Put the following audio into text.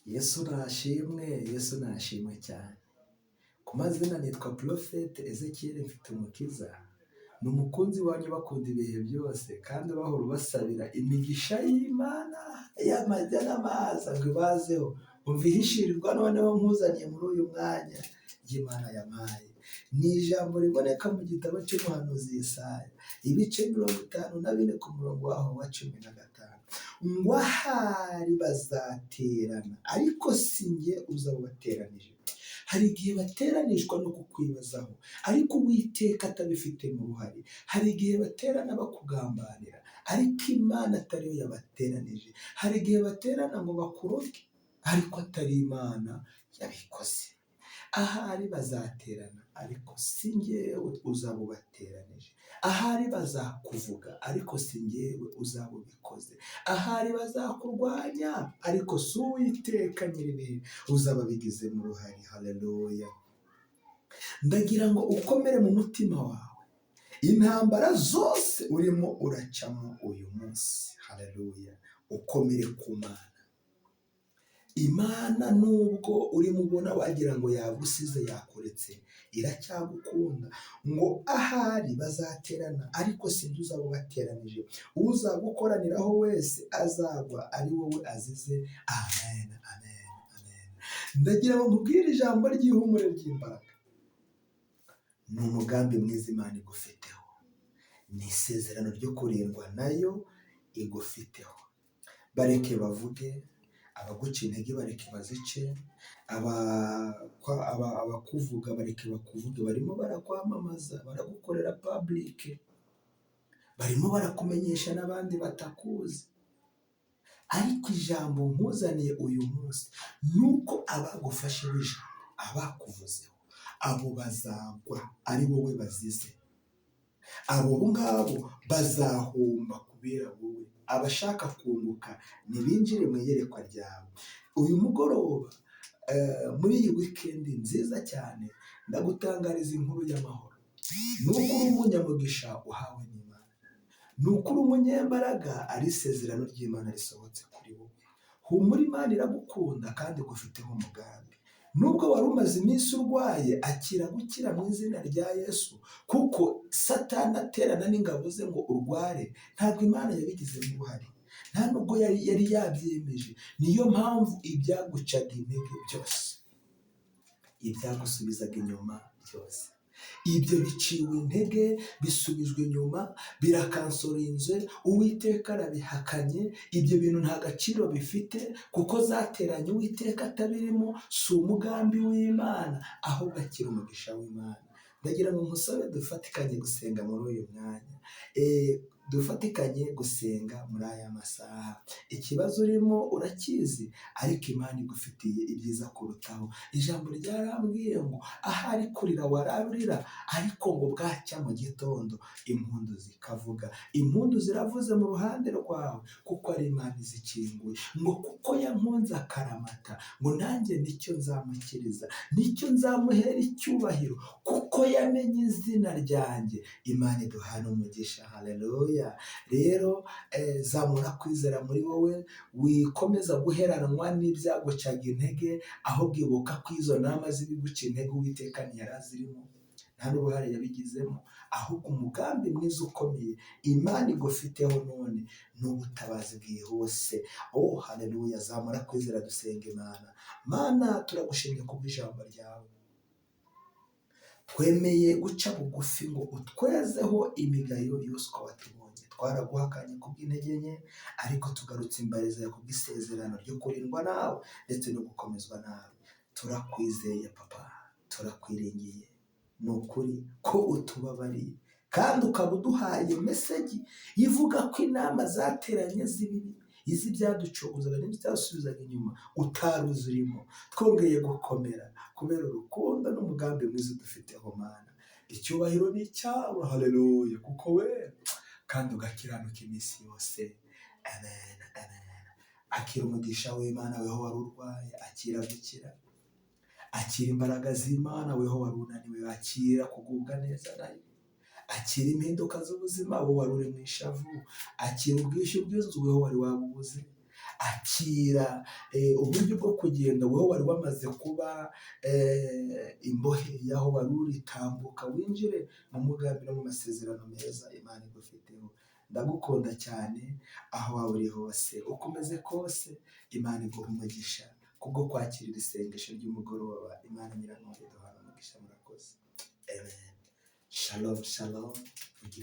Yesu nashimwe, Yesu nashimwe cyane. Ku mazina nitwa Prophet Ezekiel Mfitumukiza, ni umukunzi wanyu ubakunda ibihe byose kandi ubahora ubasabira imigisha y'Imana y'amajya n'amaza ngo ibazeho. Umva ihishirirwa noneho nkuzaniye muri uyu mwanya ry'Imana yampaye. Ni ijambo riboneka mu gitabo cy'umuhanuzi Yesaya, ibice 54 ku murongo waho wa 15. Ngo ahari bazaterana, ariko si njye uzabateranije. Hari igihe bateranishwa no kukwibazaho, ariko Uwiteka atabifitemo uruhare. Hari igihe baterana bakugambanira, ariko Imana atariyo yabateranije. Hari igihe baterana ngo bakuroge, ariko atari Imana yabikoze. Ahari bazaterana, ariko si njyewe uzaba ubateranije. Ahari bazakuvuga, ariko si njyewe uzaba ubikoze. Ahari bazakurwanya, ariko si Uwiteka nyir'ibihe uzaba abigizemo uruhare. Haleluya! Ndagira ngo ukomere mu mutima wawe. Intambara zose urimo uracamo uyu munsi, haleluya, ukomere ku Mana. Imana nubwo urimo ubona wagira ngo yagusize yakuretse, iracyagukunda. Ngo ahari bazaterana, ariko si njye uzaba ubateranije. Uzagukoraniraho wese azagwa ari wowe azize. Amen, amen, amen. Ndagira ngo nkubwire ijambo ry'ihumure ry'imbaraga. Ni umugambi mwiza Imana igufiteho, ni isezerano ryo kurindwa nayo igufiteho. Bareke bavuge, abaguca intege bareke bazice, abakuvuga bareke bakuvuge. Barimo barakwamamaza, baragukorera public, barimo barakumenyesha n'abandi batakuzi. Ariko ijambo nkuzaniye uyu munsi ni uko abagufasheho ijambo, abakuvuzeho, abo bazagwa ari wowe bazize. Abo ngabo bazahomba kubera wowe. Abashaka kunguka ntibinjire mu iyerekwa ryawe. Uyu mugoroba, muri iyi wikendi nziza cyane, ndagutangariza inkuru y'amahoro. Ni uko uri umunyamugisha uhawe n'Imana, ni uko uri umunyembaraga, ari isezerano ry'Imana risohotse kuri wowe. Humura, Imana iragukunda kandi igufiteho umugambi. Nubwo wari umaze iminsi urwaye, akira gukira mu izina rya Yesu, kuko Satani aterana n'ingabo ze ngo urware, ntabwo Imana yabigizemo uruhare, nta nubwo yari yabyemeje. Niyo mpamvu ibyagucaga intege byose, ibyagusubizaga inyuma byose, ibyo biciwe intege, bisubijwe inyuma, birakansorinze. Uwiteka arabihakanye. Ibyo bintu nta gaciro bifite, kuko zateranye Uwiteka atabirimo. Si umugambi w'Imana, ahubwo akira umugisha w'Imana. Ndagira ngo nkusabe dufatikanye gusenga muri uyu mwanya, dufatikanye gusenga muri aya masaha. Ikibazo urimo urakizi, ariko Imana igufitiye ibyiza kurutaho. Ijambo ryarambwiye ngo ahari kurira wararurira, ariko ngo bwacya mu gitondo impundu zikavuga. Impundu ziravuze mu ruhande rwawe, kuko ari Imana izikinguye. Ngo kuko yankunze akaramata, ngo nanjye nicyo nzamukiriza, nicyo nzamuhera icyubahiro, kuko yamenye izina ryanjye. Imana iduhana umugisha. Haleluya! Rero zamura kwizera muri wowe, wikomeza guheranwa n'ibyagucaga intege, ahubwo ibuka ko izo nama z'ibiguca intege Uwiteka ntiyari azirimo, nta n'uruhare yabigizemo. Ahubwo umugambi mwiza ukomeye Imana igufiteho none ni ubutabazi bwihuse. Oh haleluya! Zamura kwizera, dusenga Imana. Mana, turagushimye kubw'ijambo ryawe. Twemeye guca bugufi ngo utwezeho imigayo yose uko watubonye. Twaraguhakanye kubw'intege nke, ariko tugarutse imbere zawe kubw'isezerano ryo kurindwa nawe ndetse no gukomezwa nawe. Turakwizeye Papa, turakwiringiye, ni ukuri ko utubabariye kandi ukaba uduhaye message ivuga ko inama zateranye z'ibibi, iz'ibyaducogozaga n'ibyasubizaga inyuma, utari uzirimo. Twongeye gukomera kubera urukundo n'umugambi mwiza udufiteho. Mana, icyubahiro ni icyawe. Haleluya! Kuko we kandi ugakiranuka iminsi yose. Amen, amen. Akira umugisha w'Imana, weho wari urwaye, akira gukira. Akira imbaraga z'Imana, weho wari unaniwe, akira kugubwa neza nayo. Akira impinduka z'ubuzima, wowe wari uri mu ishavu. Akira ubwishyu bw'inzu, weho wari wabubuze. Akira uburyo bwo kugenda, wowe wari wamaze kuba imbohe y'aho wari uri, tambuka winjire mu mugambi no mu masezerano meza Imana igufiteho. Ndagukunda cyane aho waba uri hose, uko umeze kose, Imana iguha umugisha kubwo kwakira iri sengesho ry'umugoroba. Imana Nyiramahoro iduhana umugisha, murakoze. Amen. Shalom, shalom. Mugire